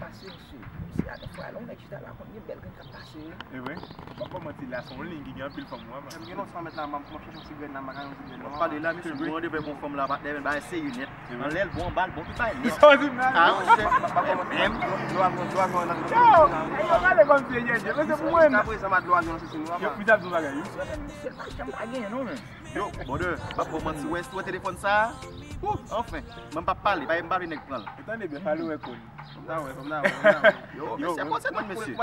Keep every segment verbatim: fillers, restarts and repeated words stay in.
Pase, mesye. Kòmsi a de fwa, lè yon nèg chita la, konn gen bèl grenn k ap pase, wi. E vre? M p ap ba w manti, la se yon liy ki gen anpil fanm, wi, man. Gen lontan mèt la, m ap, m ap chèche yon ti grenn la, m pa ka yon ti grenn non. W ap pale la, mesye, bon, de fè bon fanm la, patnè, men bagay serye nèt. E vre? Anlè l bon, anba l bon, tout bagay nèt. Sa w di m la? Ah, monchè. Menm. Yo, yo, pale kòmsi e djèdjè, men se pou mwen. Jiskaprezan, m a dlo avyon nan sesi nou, apa. Yo, misye ap di yon bagay, wi. Mesye, m pa janm pa genyen, non, men. Yo, brother, m ap ba w manti, wè, si w wè telefòn sa a, wouh, anfen, mwen m p ap pale, pa, m pa vle nèg pran l. E tande byen, pale wè kò l. Fò m ta wè, fò m ta wè, fò m ta wè. Yo, mesye, poze non, mesye.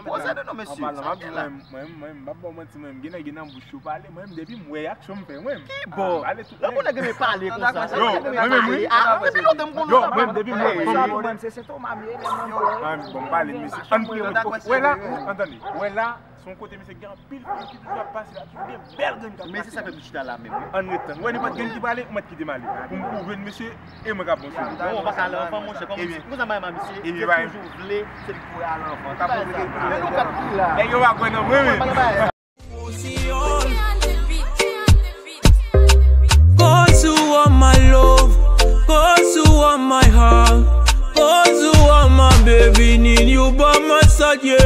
Poze non, mesye. An palan, m ap di mwen, mwen, mwen, m p ap ba w manti, mwen, m gen nèg nan bouch yo pale, mwen, depi m wè aksyon m fè, mwen. Ki bò? Lè pou nèg renmen pale konsa. Yo, mwen menm, wi. Ah, depi lontan m konnen. Yo, mwen, depi m wè, mwen, mwen, se Sentoma m ye, lè mwen wè. Bon, m pale, mesye. Ann priye, wè la, ann tande. Wè la, se yon kote, mesye, gen anpil fanm ki toujou ap pase la, toujou gen bèl grenn k ap pase. Men se sa fè m chita la menm, wi. Ann ret tann. Ou wè nenpòt grenn ki pale, ou mèt kite m ale. Pou m, pou w jwenn mesye, e mwen k ap bon sou ou. Non, ou pa ka ale anvan, monchè. Kòm si, konsa m pa renmen misye, se toujou vle, se li k pou ale anvan. Tout bagay sa. Men nou kat ki la. Nèg yo pa kwè nan mwen, men. Cause you are my love, cause you are my heart, cause you are my baby, need you by my side, yeah.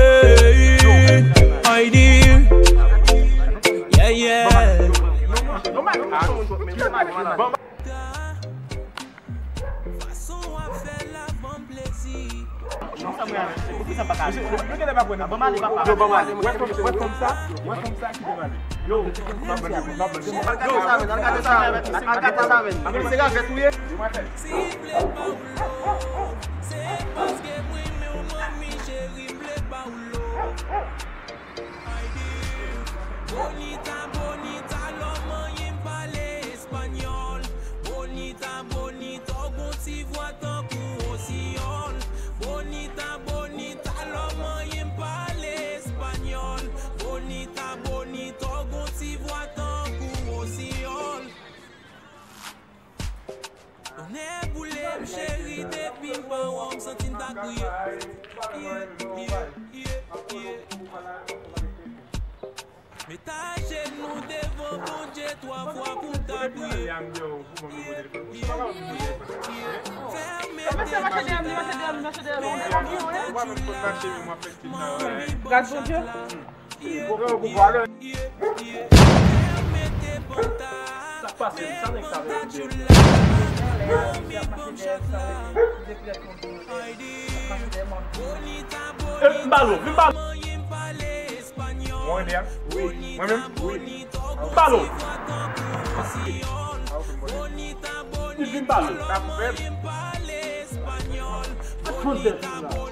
I did, yeah, yeah. Fason w ap fè la ban m plezi. Poukisa m pa ka ale? Yo, ban m ale, papa. Yo, ban m ale. Wè fanm, wè fanm sa, wè fanm sa ki ban m ale. Yo, ban m ale. Al gade sa, men, al gade sa, men. Al gade sa, men. Se ravèt ou ye? Silvouplè, pa w lo. Se paske mwen renmen w, manmi cheri, m vle ba w lo. Ay, dear. Bonita, bonita, lò manyen m pale espanyòl. Bonita, bonita, w gon ti vwa tankou wosiyòl. Bonita, bonita, lò manyen m pale espanyòl. Bonita, bonita, w gon ti vwa tankou wosiyòl. Tonnè boule m cheri, depi m pa wè w m santi m ta kriye. Ye, ye, ye, ye. Met ajenou devan Bondye twa fwa pou m ta priye. Ye, ye, ye, ye. Fèmen de je m, men kontak yo la. Manmi, bon chak la. Gras Bondye. Sa k pase, sa nèg sa vle di? E m balo, vin balo. Mwen de a? Wi. Mwen menm? Wi. M balo. Vin balo. Sa fè. Fon de la.